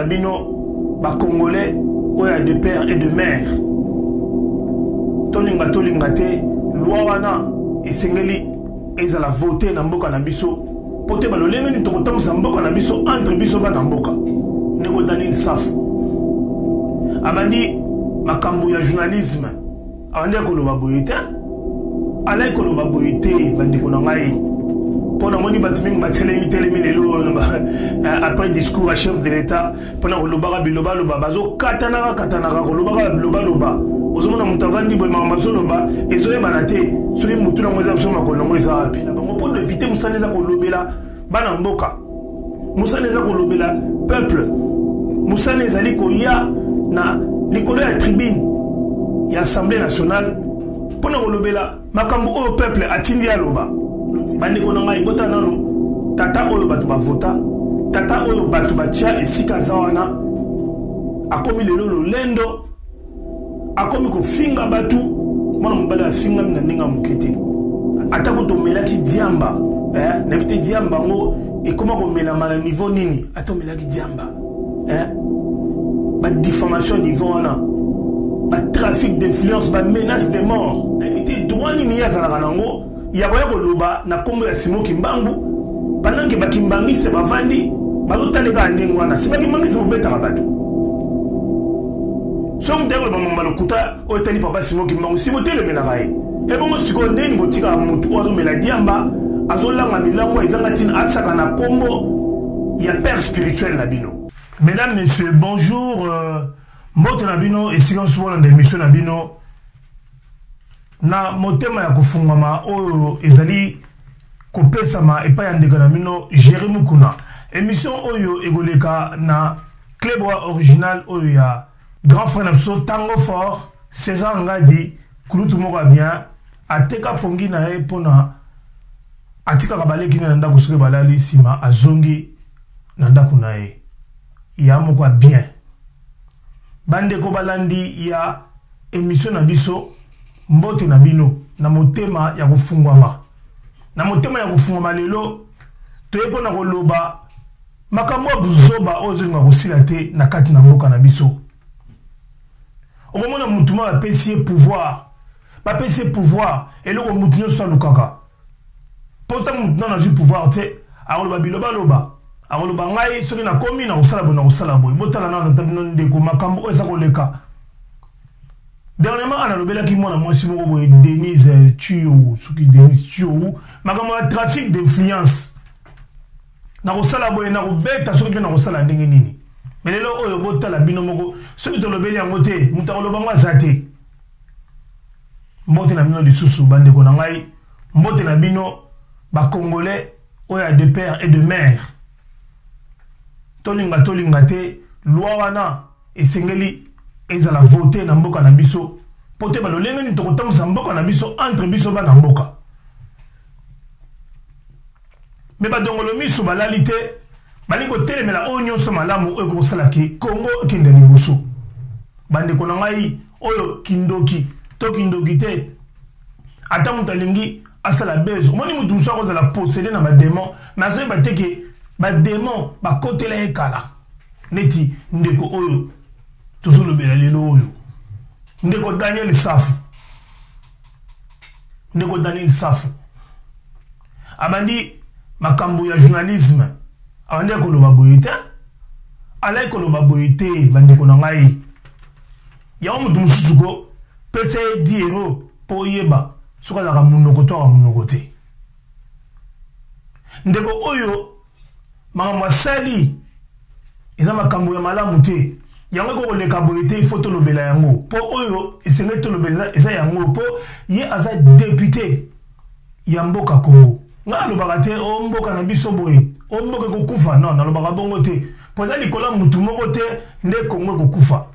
na bino ba congolais oyo ya de père et de mère. Tolinga tolinga te, loi wana esengeli ezala vote na mboka na biso mpo te balolenge nini tokotambwisa mboka na biso entre biso bana mboka. Ndeko Daniel Safu abandi makambo ya journalisme, abandi koloba boye te, alaki koloba boye te bandeko na ngai, mpo namoni bato mingi batelemi telemi lelo après discours ya chef de l'État mpona kolobaka bilobaloba, bazokatanaka katanaka kolobaka bilobaloba. Ozomona moto avandi boye, makambo azoloba ezoyebana te soki motu nango eza biso, makolo nango eza wapi na bango. Mpo député, mosala eza kolobela bana mboka, mosala eza kolobela peuple, mosala ezali koya na likolo ya tribune ya Assemblée nationale mpona kolobela makambo oyo peuple atindi aloba. Bandeko na ngai, bota nano tata oyo bato bavota, tata oyo bato batia esika aza wana, akomi lelo lolendo, akomi kofinga bato. Mwana mobali afingami na ndenge ya moke te. Atako tomelaki diamba, nayebi te diamba yango ekoma komelama na niveau nini. Ata omelaki diamba, badifamation niveau wana, batrafic d'influence, bamenace de mort, nayebi te droit nini ye azalaka nango ya koya koloba na nkombo ya Simon Kimbangu pendant ke bakimbangiste bavandi bazotala kaka ndenge wana. Si bakimbangiste bobetaka bato, so moto ayekoloba mamba lokuta oyo etali papa Simon Kimbangu, si botelemelaka ye. Ebongo sikoyo ndeni botikaka motu oyo azomela diamba, azolanga milango ezanga ntina, asaka na nkombo ya père spirituel na bino? Mesdames, messieurs, bonjour. Mbote na bino esika nyonso bolanda émission na bino na motema ya kofungwama oyo ezali kopesama epai ya ndeko na bino Jerry Mukuna. Émission oyo ekoleka na Cleboa original oyo ya grand frère na biso Tango Fort César Ngadi, kulutu moko ya bien, ateka pongi na ye mpona atikaka baleki na ndako soki balali, nsima azongi na ndako na ye ya moko ya bien. Bandeko balandi ya émission na biso, mbote na bino na motema ya kofungwama, na motema ya kofungwama. Lelo toye mpona koloba makambo ya buzoba oyo ezolinga kosila te na kati na mboka na biso. Okomona mutu moko bapesi ye pouvoir, bapesi ye pouvoir, eloko mutu nyonso alukaka. Mpo ntango mutu nano azwi pouvoir te, akoloba bilobaloba, akoloba ngai soki nakomi nakosala boye, nakosala boye. Botala nano ata bino ndeko, makambo oyo eza koleka dernièrement. Ana alobelaki mwana mwasi moko boye, Denise Tio, soki Denise Tio, makambo ya trafic d'influence, nakosala boye, nakobeta, soki mpe nakosala ndenge nini. Me lelo oyo botala bino moko, soki tolobeli yango te, moto akoloba yango aza te. Mbote na bino lisusu bandeko na ngai, mbote na bino bacongolais oyo ya de père et de mère. Tolinga tolinga te, loi wana esengeli ezala vote na mboka na biso mpo te balolenge nini tokotambwisa mboka na biso entre biso bana mboka. Me badongolo miso balali te, balingi kotelemela oyo nyonso malamu oyo ekokosala ke Kongo ekende liboso. Bandeko na ngai, oyo kindoki to kindoki te, ata moto alingi asala buzz, omoni moto mosusu akozala possédé na badémon, mais azoyeba te ke badémon bakotela ye kala. Neti ndeko oyo tozolobela lelo oyo, ndeko Daniel Safu. Ndeko Daniel Safu abandi makambo ya journalisme, abandi koloba boye te, alaki koloba boye te. Bandeko na ngai, yango moto mosusu ko pesa ye 10 euro mpo oyeba soki azalaka monoko to aka monoko te. Ndeko oyo, makambo asali eza makambo ya malamu te. Yango eko koleka boye te, ifo tolobela yango, mpo oyo esengeli tolobela eza yango, mpo ye aza député ya mboka Congo. Ngai nalobaka te o mboka na biso boye, o mboka ekokufa. Non, nalobaka bongo te, mpo eza likolo ya mutu moko te nde Congo ekokufa.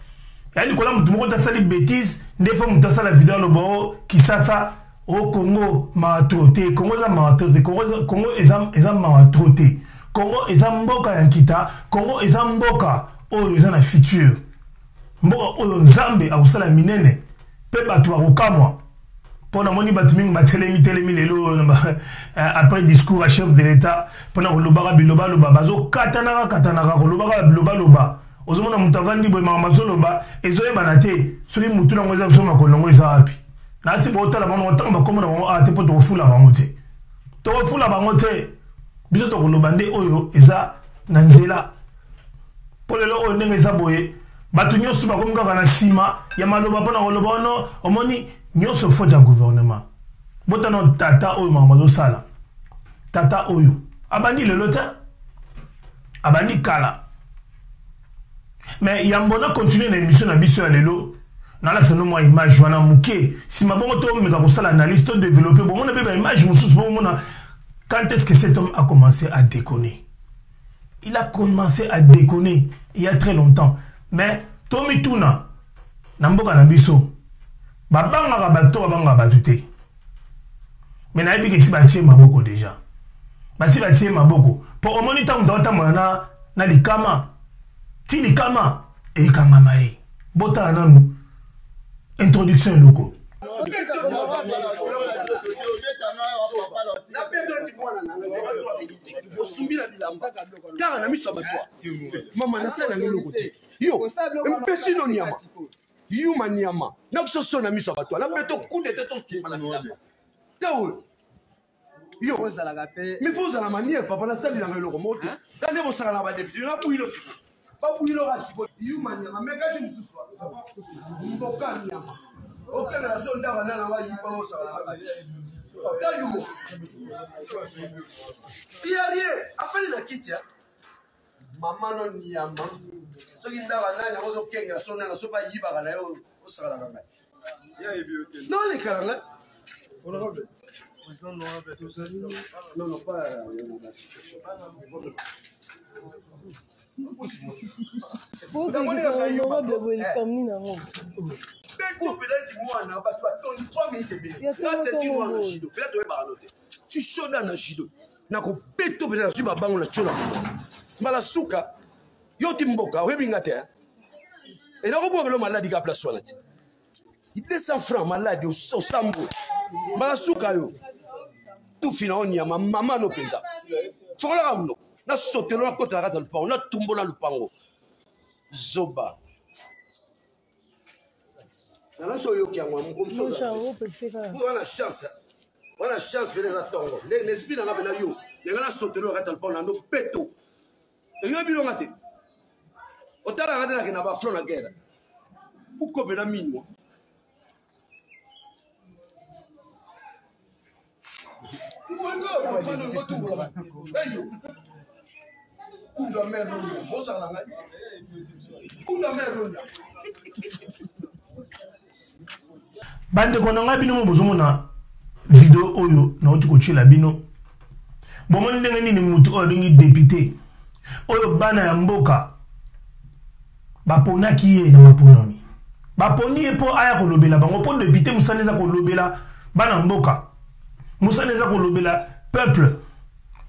Ya likolo ya mutu moko te asali bétise nde fo mutu asala video aloba o Kisasa, o Congo mawa trop te. Congo eza mawa trop te. Congo eza mawa trop te. Congo eza mboka ya nkita. Congo eza mboka oyo eza na futur, mboka oyo Nzambe akosala minene mpe bato bakokamwa. Mpo namoni bato mingi batelemi telemi lelo après discours ya chef de l'État mpona kolobaka bilobaloba, bazokatanaka katanaka kolobaka bilobaloba. Ozomona moto avandi boye, makambo azoloba ezoyebana te soki motu nango eza biso, makolo nango eza wapi. Nasi botala bango ntango bakoma na bango awa te, mpo tokofula bango te, tokofula bango te. Biso tokoloba nde oyo eza na nzela, mpo lelo oyo ndenge eza boye, bato nyonso bakomi kaka na nsima ya maloba mpo na koloba ono. Omoni, nyonso faute ya gouvernement. Botana tata oyo makambo azosala. Tata oyo abandi lelo te, abandi kala. Mais yambo na continue na émission na biso ya lelo, nalakisa no mwa image wana moke, nsima bongo tomeka kosala analyse, to développer. Bomona mpe baimage mosusu, mpo bomona quand est-ce que cet homme a commencé à déconner. Il a commencé à déconner il y a très longtemps. Mais tomituna, na mboka na biso babangaka bato, babangaka bato te. Mais nayebi ke esi batie maboko déjà, basi batie maboko, mpo omoni ntango moto aotambola na likama ti likama ekangama ye. Botala nanu introduction eloko. Osumbi na bilamba kaka na miso ya bato. Mama, nasala yango eloko te. Yo mpesi no nyama, yuma nyama, nakusoso na miso ya bato, nabeto kude te, tosumba na bilamba te. Oyo yo mi fo ozala maniere. Papa, nasalelanga eloko moko te. Ka nde bosaka na badepute, nabuyilo siko, babuyilo siko. Yuma nyama, mekaji mosusu, mboka nyama, okengela so ndako nana wayiba, osaka na ta yumo iyarie afandi na kiti ya mama no nyama. Soki ndako nani yango ozokengela so nana, so bayibaka na yo, osakalaka ngai nolekala ngai. Non, non, pas la situation. Osekisa honorable boye, likambo nini yango? Beto mpena ti mwana bato batondi 3 minutes ebele na ceinture wana judo mpena toyebaka no te. Ti shoda na judo nakobeto mpena, nazwi babango na tio na mbala suka. Yo ti mboka oyebi nga te, eloko bwakelo maladi ka place wana te, 200 francs maladi osambo mbala suka. Yo tufi na yo nyama, mama no mpenza, fongolaka monoko, nasotelo, nakota na kati ya lupango, natumbola lupango. Zoba nanga, so oyoki yango wana chance, wana chance pene eza ntongo ndenge na esprit nanga mpena yo ndenge nasotelo na kati ya lupango nando peto. Eyobi longa te, otalaka te, nakenda bafront na guerre uko mpena minwa. Eyo kunda mare nonia, mosaka na ngai, kunda mare nonia. Bandeko na ngai, bino mo bozomona video oyo nauti kotiela bino, bomoni ndenge nini motu oyo abengi député oyo bana ya mboka baponaki ye na maponami, baponi ye mpo aya kolobela bango. Mpo député, mosala eza kolobela bana mboka, mosala eza kolobela peuple,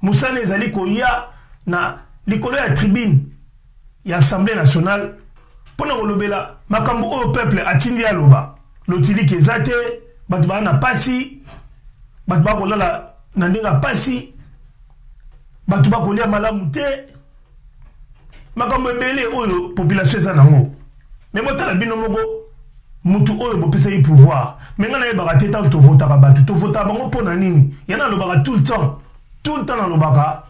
mosala ezali koya na likolo ya tribune ya Assemblée nationale mpo na kolobela makambo oyo peuple atindi aloba. Lotiliki eza te, bato baa na pasi, bato bakolala na ndenge ya pasi, bato bakolia malamu te, makambo ebele oyo population eza nango. Me botala bino moko, mutu oyo bopesaki pouvoir. Me ngai nayebaka te, ntango tovotaka bato, tovotaka bango mpo na nini? Ya nalobaka tout le temps, tout le temps nalobaka,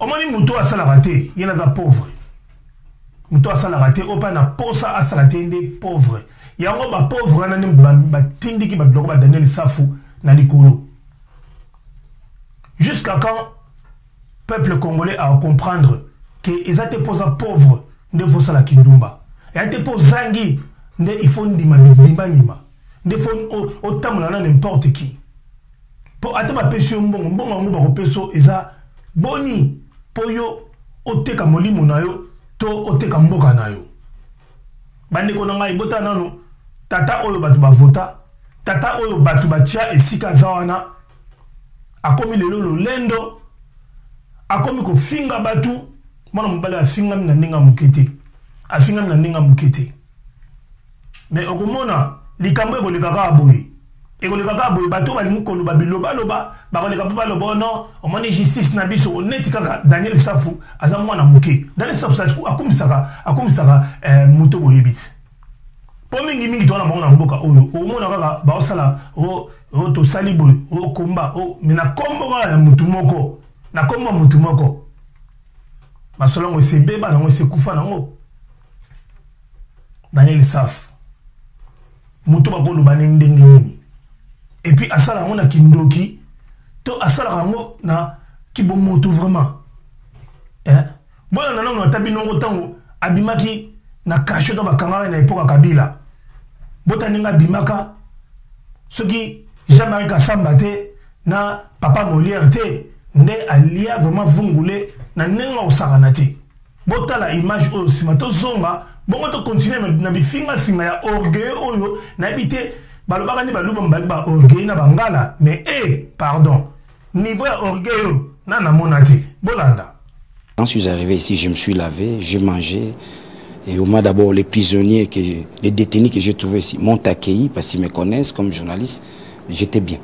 omoni motu oyo asalaka te, ye naza pauvre. Moto asalaka te, oyo mpe na posa asala te, nde pauvre. Yango bapauvre wana nde batindiki bato loko ba Daniel Safu na likolo. Jusqu'à quand peuple congolais a comprendre ke eza te mpoza pauvre nde fosala kindumba, eya te mpo ozangi nde il faut ndima bindimandima, nde fo otambola na n'importe qui? Mpo ata bapesi yo mbongo, mbongo yango bakopesa yo eza boni mpo yo oteka molimo na yo to oteka mboka na yo? Bandeko na ngai, botala nanu tata oyo bato bavota, tata oyo bato batia esika aza wana, akomi lelo lolendo, akomi kofinga bato. Mwana mobali afingami na ndenge ya moke te, afingami na ndenge ya moke te. Me okomona likambo ekoleka kaka boye. Ekoleka kaka boye, bato balingi koloba bilobaloba bakoleka mpo baloba oh non, omoni justice na biso neti kaka Daniel Safu aza mwana moke. Daniel Safu akumisaka akumisaka eh, moto boyebi te mpo mingimingi toza na bango na mboka oyo omona kaka baosala o oh, oh, tosali boye o oh, komba o me na kombo kaka ya motu moko na kombo ya motu moko masolo yango esebeba nango esekufa nango. Daniel Safu moto bakoloba ne ndenge nini epuis asala yango na kindoki to asalaka yango na kibomoto vraiment eh? Bolanda nano ata bino moko ntango abimaki na kasho to bakangaka na epoka Kabila, bota ndenge abimaka soki Jean-Marie Kasamba te na papa Molière te nde alia vraiment vungule na ndenge akosakana te. Botala image oyo nsima tozonga bongo to continuer na bifingafinga ya orgueilleux oyo nayebi te balobaka nde baluba mibali ba orgueilleux na bangala mais eh pardon niveau ya orgueil oyo na namona te bolanda. Quand je suis arrivé ici, je me suis lavé, j'ai mangé. Et au moins d'abord, les prisonniers, que, les détenus que j'ai trouvés ici m'ont accueilli parce qu'ils me connaissent comme journaliste. J'étais bien.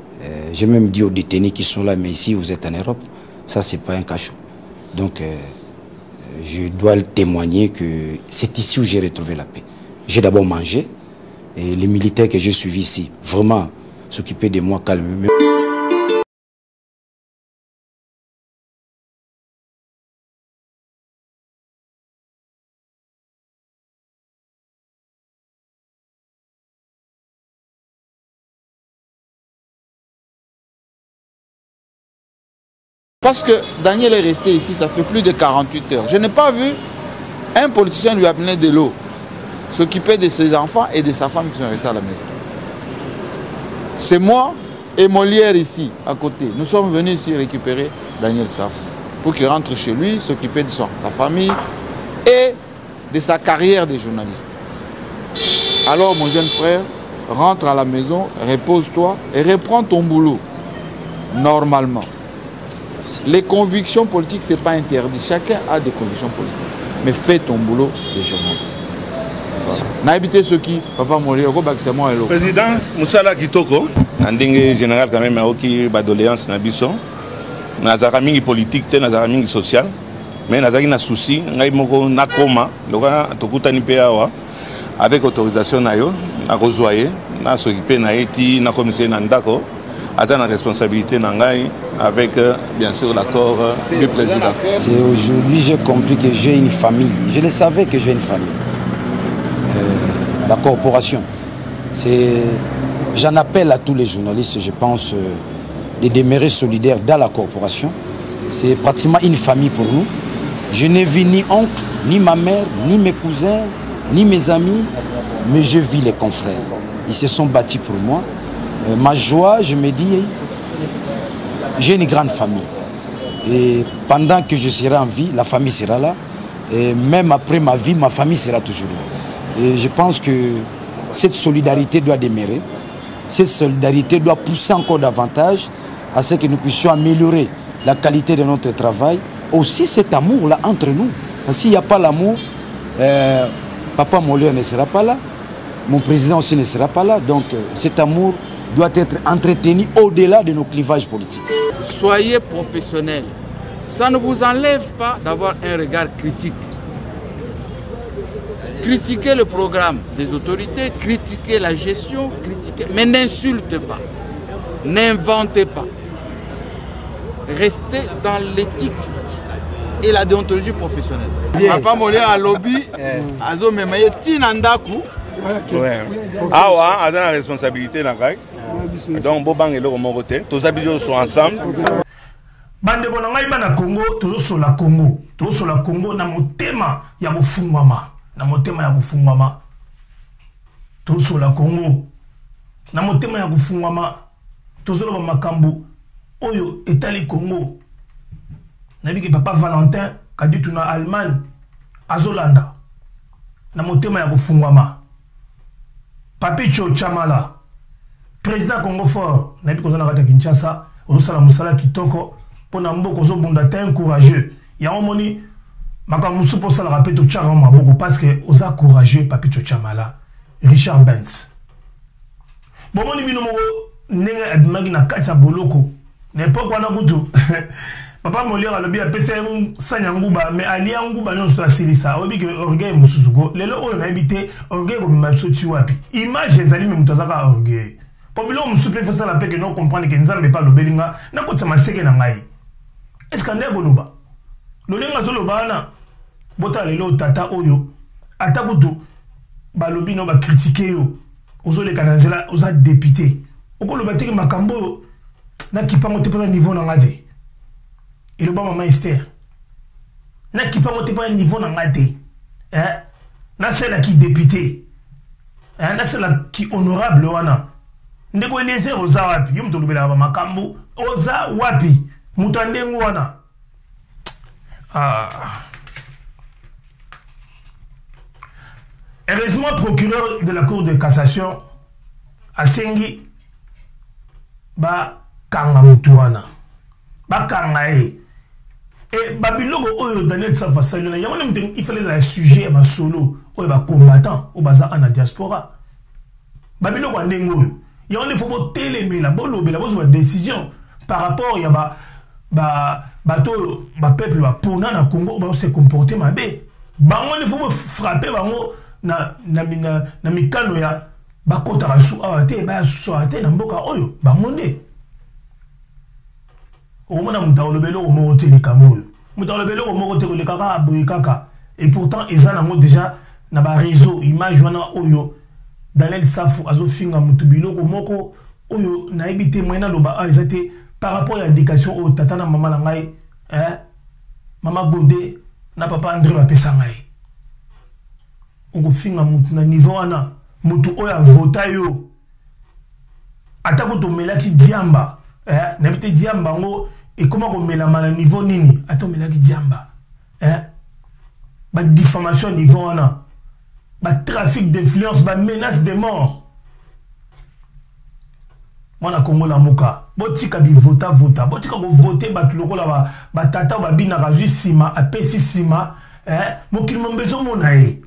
J'ai même dit aux détenus qui sont là, mais ici, vous êtes en Europe, ça, c'est pas un cachot. Donc, je dois le témoigner que c'est ici où j'ai retrouvé la paix. J'ai d'abord mangé et les militaires que j'ai suivis ici, vraiment, s'occuper de moi calmement. Parce que Daniel est resté ici, ça fait plus de 48 heures. Je n'ai pas vu un politicien lui amener de l'eau, s'occuper de ses enfants et de sa femme qui sont restés à la maison. C'est moi et Molière ici, à côté. Nous sommes venus ici récupérer Daniel Safou pour qu'il rentre chez lui, s'occuper de sa famille et de sa carrière de journaliste. Alors mon jeune frère, rentre à la maison, repose-toi et reprends ton boulot normalement. Les convictions politiques, c'est pas interdit. Chacun a des convictions politiques. Mais fais ton boulot de journaliste. Voilà. Nayebi ceux qui, papa Molière, c'est moi hello. Président Moussala Kitoko, na ndenge général quand même aoki ba doléance na biso. Nazalaka mingi politique te, nazalaka mingi social. Mais nazalaki na souci, ngai moko nakoma, loka tokutani pe awa avec autorisation na yo, nakozwa ye, nasokipe na ye ti nakomisa ye na ndako. Aza na responsabilité na ngai avec bien sûr l'accord du président. C'est aujourd'hui j'ai compris que j'ai une famille. Je le savais que j'ai une famille. La corporation. J'en appelle à tous les journalistes, je pense, de demeurer solidaires dans la corporation. C'est pratiquement une famille pour nous. Je n'ai vu ni oncle, ni ma mère, ni mes cousins, ni mes amis, mais je vis les confrères. Ils se sont battus pour moi. Ma joie, je me dis, j'ai une grande famille. Et pendant que je serai en vie, la famille sera là. Et même après ma vie, ma famille sera toujours là. Et je pense que cette solidarité doit demeurer. Cette solidarité doit pousser encore davantage à ce que nous puissions améliorer la qualité de notre travail. Aussi cet amour-là entre nous. Parce que s'il n'y a pas l'amour, papa Molière ne sera pas là. Mon président aussi ne sera pas là. Donc cet amour doit être entretenu au-delà de nos clivages politiques. Soyez professionnels. Ça ne vous enlève pas d'avoir un regard critique. Critiquez le programme des autorités, critiquez la gestion, critiquez, mais n'insultez pas, n'inventez pas. Restez dans l'éthique et la déontologie professionnelle. Bien. Papa Molière a lobby, azo memaye tina ndaku. Ouais. Awa, aza na responsabilité na ngai. Donc bobanga eloko moko te, toza biso nyonso ensemble. Bandeko na ngai bana Congo, tozosola Congo, tozosola Congo na motema ya kofungwama, na motema ya kofungwama. Tozosola Congo na motema ya kofungwama, tozoloba makambo oyo etali Congo. Nayebi ke papa Valentin Kaditu na Allemagne azolanda na motema ya kofungwama. Papicho Chamala, président Congo Fort, nayebi koza na kati ya Kinshasa, ozosala mosala kitoko mpo na mboka, ozobunda te, un courageux. Yango moni makambo mosusu mpo osalaka mpe totyaka yango maboko parce que oza courageux. Papicho Chamala, Richard Benz, bomoni bino moko ndenge abimaki na kati ya boloko na epoke wana kutu papa molière alobi apesa ye sani ya nguba mais alia nguba nyonso to asilisa oyebi ke orgueil mosusu ko lelo oyo nayebi te orgueil komema biso ti wapi image ezali me moto aza kaka orgueil mpo biloko mosusu mpe fosala mpe ke no comprendre ke nzambe mpe alobeli nga nakotisa maseke na ngai eske nde akoloba lolenge azoloba wana botala lelo tata oyo ata kutu balobi no bakritike yo ozoleka na nzela oza depute okoloba teke makambo oyo nakipango te mpoza niveau na nga te eloba mama ester nakipango te mpoza niveau na nga te eh? nasalaki depute eh? nasalaki honorable wana ndeko eliezer oza wapi yo moto olobelaka bamakambo oza wapi moto ya ndenge wana ah. Heureusement, procureur de la Cour de cassation asengi bakanga motu wana bakanga ye e babiloko oyo daniel safu asali wana yango nde moto ifale ezala sujet ya masolo oyo bacombattant oyo baza ana diaspora babiloko ya ndenge oyo yango nde fo botelemela bolobela bozwa badécision par rapport ya ba, ba, bato oyo bapeuple bapona na congo oyo bazose comporte mabe bango nde fo bofrappe bango na, na, na, na mikano ya bakotaka su awa te baya susu awa te na mboka oyo bango nde okomona moto akoloba eloko moko te likambo oyo moto akoloba eloko moko te koleka kaka boye kaka et pourtant eza nango déjà na bareseau image wana oyo daniel safu azofinga moto biloko moko oyo nayebi te moyen naloba awa eza te par rapport ya éducation oyo tata na mama na ngai eh, mama gode na papa andré bapesa ngai okofinga motu na niveau wana motu oyo avota yo ata kutu omelaki diamba eh, nayebi te diamba yango ekoma komelama na niveau nini ata omelaki diamba eh, badifamation ya niveau wana batrafic d'influence bamenace de mort mwana kongo lamuka botika bivotavota botika kovote bato lokola batata oyo babinaka azwi nsima apesi nsima eh, mokili mombe ezomona ye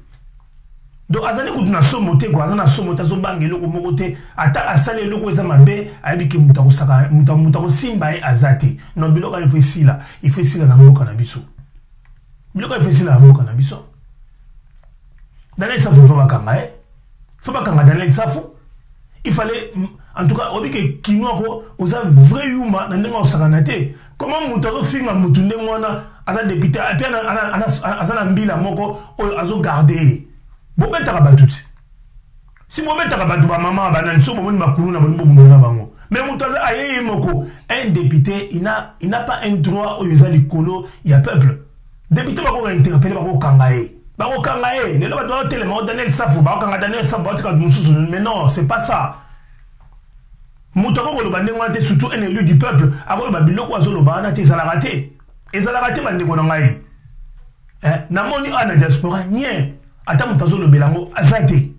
donc azali kutu na somo te kua aza na somo te azobanga eloko moko te ata asali eloko eza mabe ayebi ke moto akosaka moto akosimba ye aza te non biloko wana ifo esila ifo esila na mboka na biso biloko ifo esila na mboka na biso daniel safu fo bakanga ye fo bakanga daniel safu il fallait en tout cas oyebi ke kinois ko oza vrai yuma na ndenge osakana te comment moto azofinga motu ndenge wana aza député epuis aza na mbila moko oyo azogarde ye bobetaka bato te si bobetaka bato bamama banani so bomoni makulu na bolingi bobunda na bango mais moto aza aye ye moko un député il n'a pas un droit oyo eza likolo ya peuple député bakoka interpele bakokanga ye bakokanga ye lelo bato baotelema o daniel safu bakokanga daniel safu baotika bato mosusu mais non c'est pas ça moto akoki koloba ndenge wana te surtout un élu du peuple akoloba biloko azoloba wana te ezalaka te ezalaka te bandeko na ngai eh, namoni awa na diaspora nie ata moto azolobela yango aza te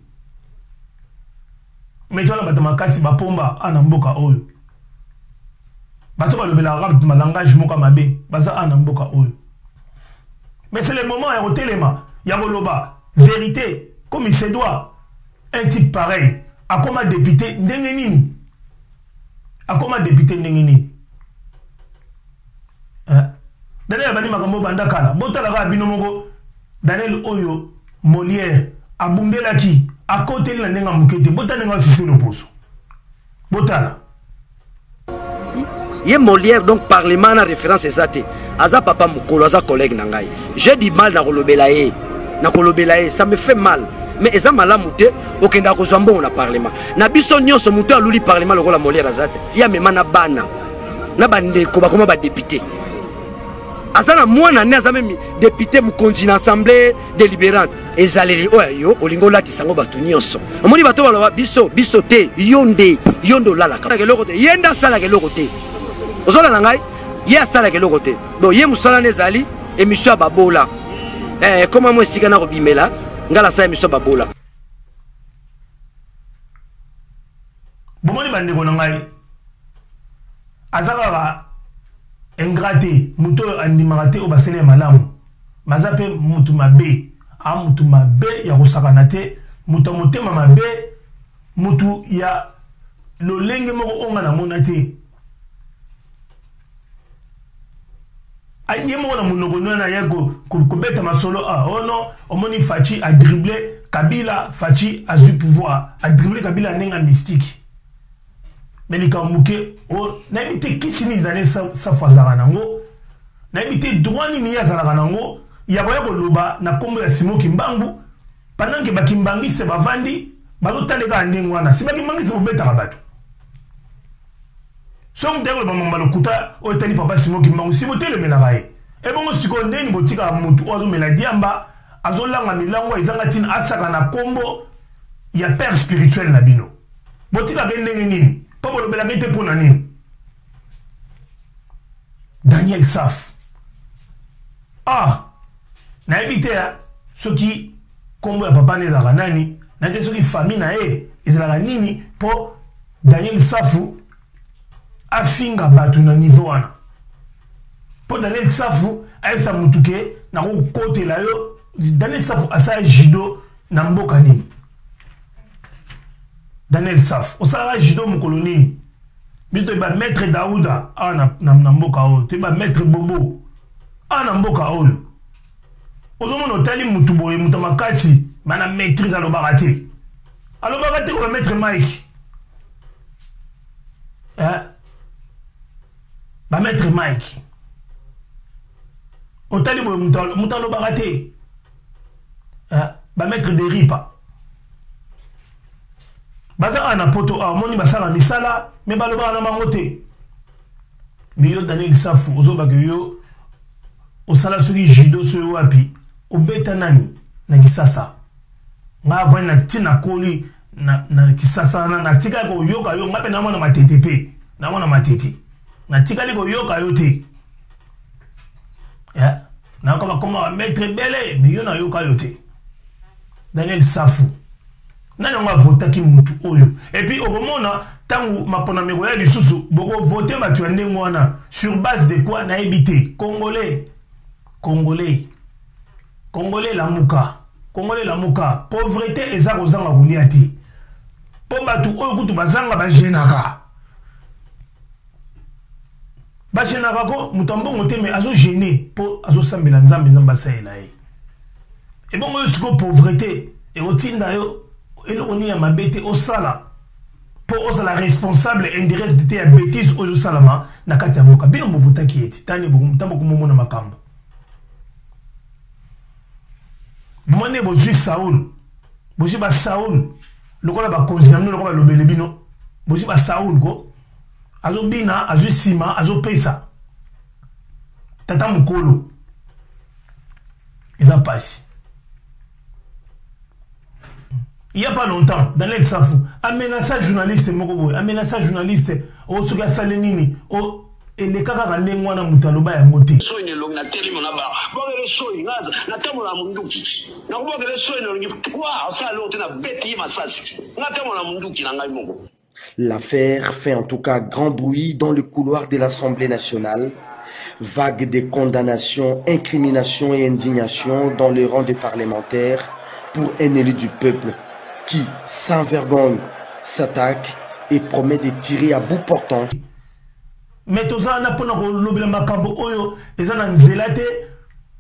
mais twana bato makasi bapomba awa na mboka oyo bato balobelaka kaka malangage moko ya mabe baza awa na mboka oyo mais c'est le moment ya kotelema ya koloba vérité comme il se doit un type pareil akoma député ndenge nini akoma député ndenge nini hein? daniel abandi makambo banda kala botala kaka bino moko daniel oyo molière abundelaki akoteli na ndenge ya moke te botala ndenge asisi loposo botala ye molière donc parlement na référence eza te aza papa mokolo aza collègue na ngai j'ai du mal na kolobela ye na kolobela ye ça me fait mal mais eza malamu te okendaka kozwa mbongo na parlement na biso nyonso moto aluli parlement lokola molière aza te ye amema na bana na bandeko bakoma badepute aza na mwana ne aza meme depute mokonzi na assemblée délibérante ezaleli oyo yo olingi olatisa yango bato nyonso omoni bato baloba biso biso te yo nde yo nde olalaka eloko te ye nde asalaka eloko te ozolanda ngai ye asalaka eloko te donc ye mosala nde ezali émission ya babola eh, ekoma mwa esika na kobimela ngai nasala émission ya babola bomoni bandeko na ngai aza kaka ingrat te moto oyo andimaka te oyo basali ya malamu baza mpe motu mabe a motu mabe ya kosakana te moto ya motema mabe motu ya lolenge moko oyo nga namona te. Ye moko na monoko nwana aye kobeta masolo, ah, oh non, omoni Fatshi a dribble Kabila, Fatshi azwi pouvoir, a dribble Kabila ndenge ya mystique. Mais likambo moke, oh, nayebi te kisi nini Daniel Safu azalaka nango, nayebi te droit nini ye azalaka nango ya koya koloba na kombo ya Simon Kimbangu pendant que ba kimbangiste bavandi bazotala kaka ndenge wana. Si ba kimbangiste bobetaka bato, soki moto ayaki koloba mamba lokuta oyo etali papa Simon Kimbangu, si botelemelaka ye. Ebongo sikoyo ndeni botikaka motu oyo azomela diamba, azolanga milango ezanga ntina, asaka na kombo ya père spirituel na bino, botikaka ye ndenge nini? Mpo bolobelaka ye te mpo na nini? Daniel Safu, ah, nayebi te soki kombo ya papa ne ezalaka nani, nayebi te soki famille na ye ezalaka nini, mpo Daniel Safu afinga bato na niveau wana. Mpo Daniel Safu ayebisa mutu ke nakokotela yo. Daniel Safu asala judo na mboka nini? Daniel Safu osalaka judo mokolo nini? Biso toyeba maître Dauda awa na mboka oyo, toyeba maître Bobo awa na mboka oyo. Ozomona otali mutu boye, mutu makasi bana maîtrise, alobaka te, alobaka te koba maître Mike, eh? Ba maître Mike otali boye, mutu alobaka te, eh? Ba maître de ripa baza awa na poto awa, omoni basala misala me balobaka na bango te. Me yo Daniel Safu ozobaka yo osala soki judo soki wapi, obeta nani na Kisasa? Nga avandi na ntina koli na Kisasa wana, natikali koyoka yo. Nga mpe namona matete, mpe namona matete, natikali koyoka yo te. Yeah. Nayoka bakoma ba maître ebele, me yo nayoka yo te. Daniel Safu, nani yango avotaki mutu oyo? Et puis okomona ntango maponami ekoya lisusu, bokovote bato ya ndenge wana sur base de quoi? Nayebi te. Congolais, congolais, congolais lamuka, congolais lamuka. Pauvreté eza kozanga kolia te, mpo bato oyo kutu bazanga bagenaka, bagenaka ko moto ya mbongo te, me azogene mpo azosambela Nzambe, Nzambe asalela ye. Ebongo yo sikoyo pauvreté ekotinda yo eloko nini ya mabe te osala mpo ozala responsable indirect te ya bétise oyo ezosalama na kati ya mboka? Bino bovotaki ye te. Tani ntango bokomomona makambo, bomoni bozwi Saul, bozwi basaul lokola bakonzi na bino, lokola balobele bino, bozwi basaul ko azobina, azwi nsima, azopesa tata mokolo. Eza pasi. Il y a pas longtemps, Daniel Safu amenaça journaliste moko boye, amenaça journaliste oyo soki asali nini o eleka kaka ndenge wana, moto aloba yango te. Soyi na elongi na telemi na ba bwakele soyi nga natambola na munduki, nakobwakele soyi na elongi kwa osala eloko te, nabeti ye masasi, nga tambola na munduki na ngai moko. L'affaire fait en tout cas grand bruit dans le couloir de l'Assemblée nationale. Vague de condamnations, incriminations et indignations dans les rangs des parlementaires pour un élu du peuple qui, sans vergogne, s'attaque et promet de tirer à bout portant. Mais toza wana mpona kolobela makambo oyo eza na nzela te,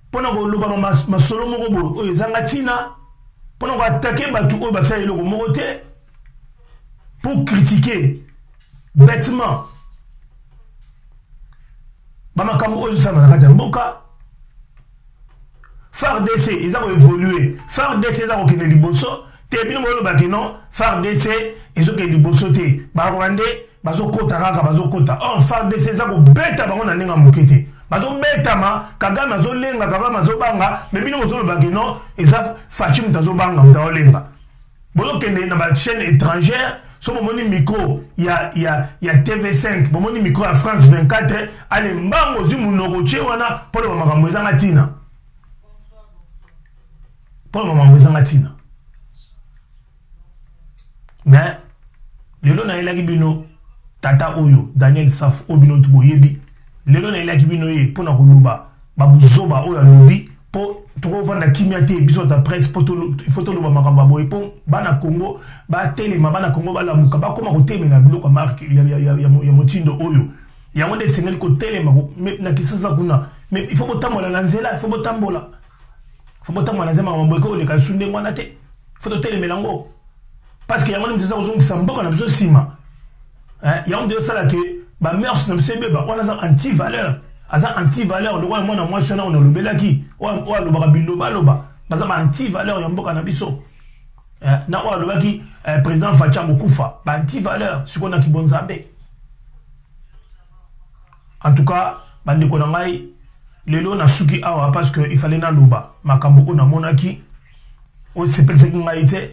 mpona koloba masolo moko boye oyo ezanga ntina, mpona koatake bato oyo basala eloko moko te, pour critiquer bêtement bamakambo oyo ezosalama na kati ya mboka. FARDC eza koévolue, FARDC eza kokende liboso te. Bino bolobaki non, FARDC ezokende liboso te, barwandais bazokota kaka, bazokota. Or FARDC eza kobeta bango na ndenge ya moke te, bazobetama. Kagame azolenga, Kagame azobanga, me bino bozolobaki non, eza Faci moto azobanga, moto azolenga. Bozokende na bachaîne étrangère, so bomoni micro ya TV5, bomoni micro ya France 24, ale mbango ozwi monoko tie wana mpo loba makambo ezanga ntina, mpo loba makambo ezanga ntina. Mais lelo nayelaki bino tata oyo Daniel Safu oyo bino tu boyebi. Lelo nayelaki bino ye mpo na koloba babuzoba oyo alobi. Mpo tokovanda kimia te, biso ta presse, mpo il faut toloba makambo ya boye mpo bana Congo batelema, bana Congo balamuka, bakóma kotelemela biloko ya marke ya motindo oyo. Yango nde esengeli kotelema na Kisasa kuna. Mais il faut botambola na nzela, il faut botambola, faut botambola na nzela. Makambo boye koleka lisusu ndenge wana te, faut totelemela yango, parce que yango nde moto eza kozongisa mboka na biso nsima. Yango moto ezosala ke bamœurs na biso ebeba. Wana aza anti valeur, aza anti valeur lokola mwana mwasi wana oyo nalobelaki, oyo alobaka bilobaloba. Baza ba anti valeur ya mboka na biso. Na oyo alobaki président Fatshi akokufa, ba anti valeur sikoyo na kibonzambe. En tout cas, bandeko na ngai, lelo nasuki awa parce que il fallait naloba makambo oyo namonaki, oyo esepelisaki ngai te.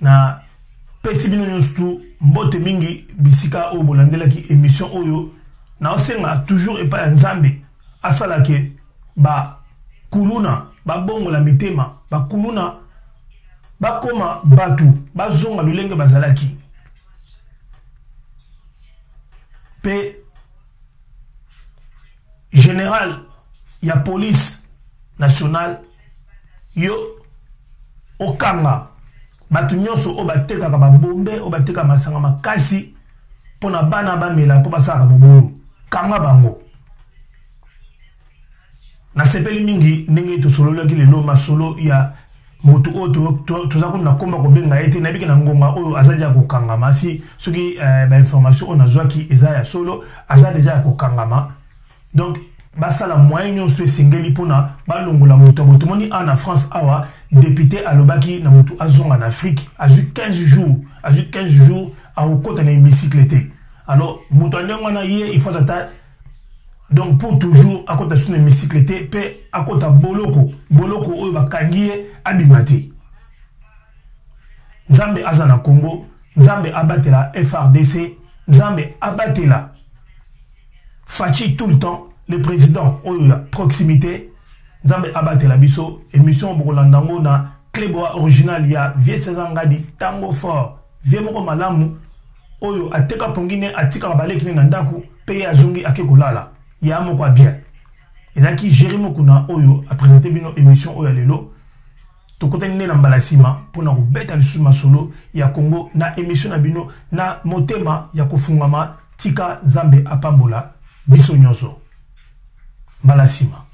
Na pesi bino nyonso tu mbote mingi bisika oyo bolandelaki émission oyo. Naosenga toujours epai ya Nzambe asalake bakuluna babongola mitema, bakuluna bakoma bato, bazonga lolenge bazalaki. Mpe général ya police nationale, yo okanga bato nyonso oyo batekaka babombe, oyo batekaka masanga makasi mpo na bana bamela mpo basalaka mobulu, kanga bango. Nasepeli mingi ndenge tosololaki lelo masolo ya motu oyo toza kuna na komba kobenga ye te. Nayebiki na ngonga oyo aza deja kokangama. Si soki bainformation oyo nazwaki eza ya solo, aza deja ya kokangama. Donc basala moyen nyonso esengeli mpona balongola moto ya boye. Tomoni awa na France awa, député alobaki na motu azonga na Afrique, azwi 15 jours, azwi 15 jours, akokɔta na hémicycle te. Alors moto ya ndenge wana, ye il faut ata donc pour toujours akɔta su na hémicycle te, mpe akɔta boloko, boloko oyo bakangi ye abima te. Nzambe aza na Congo, Nzambe abatela FARDC, Nzambe abatela Fatshi tout le temps, le président oyo ya proximité. Nzambe abatela biso. Émission bokolanda yango na Cleboa original ya Vieux César Ngadi, Tango Fort, vieux moko malamu oyo ateka pongi ne, atikaka baleki ne na ndako mpe ye azongi ake kolala ya moko ya bien. Ezalaki Géri Mokuna oyo aprésente bino émission oyo ya lelo. Tokutani nde na mbala nsima mpona kobeta lisusu masolo ya Congo na émission na bino na motema ya kofungama. Tika Nzambe apambola biso nyonso. Mbala nsima.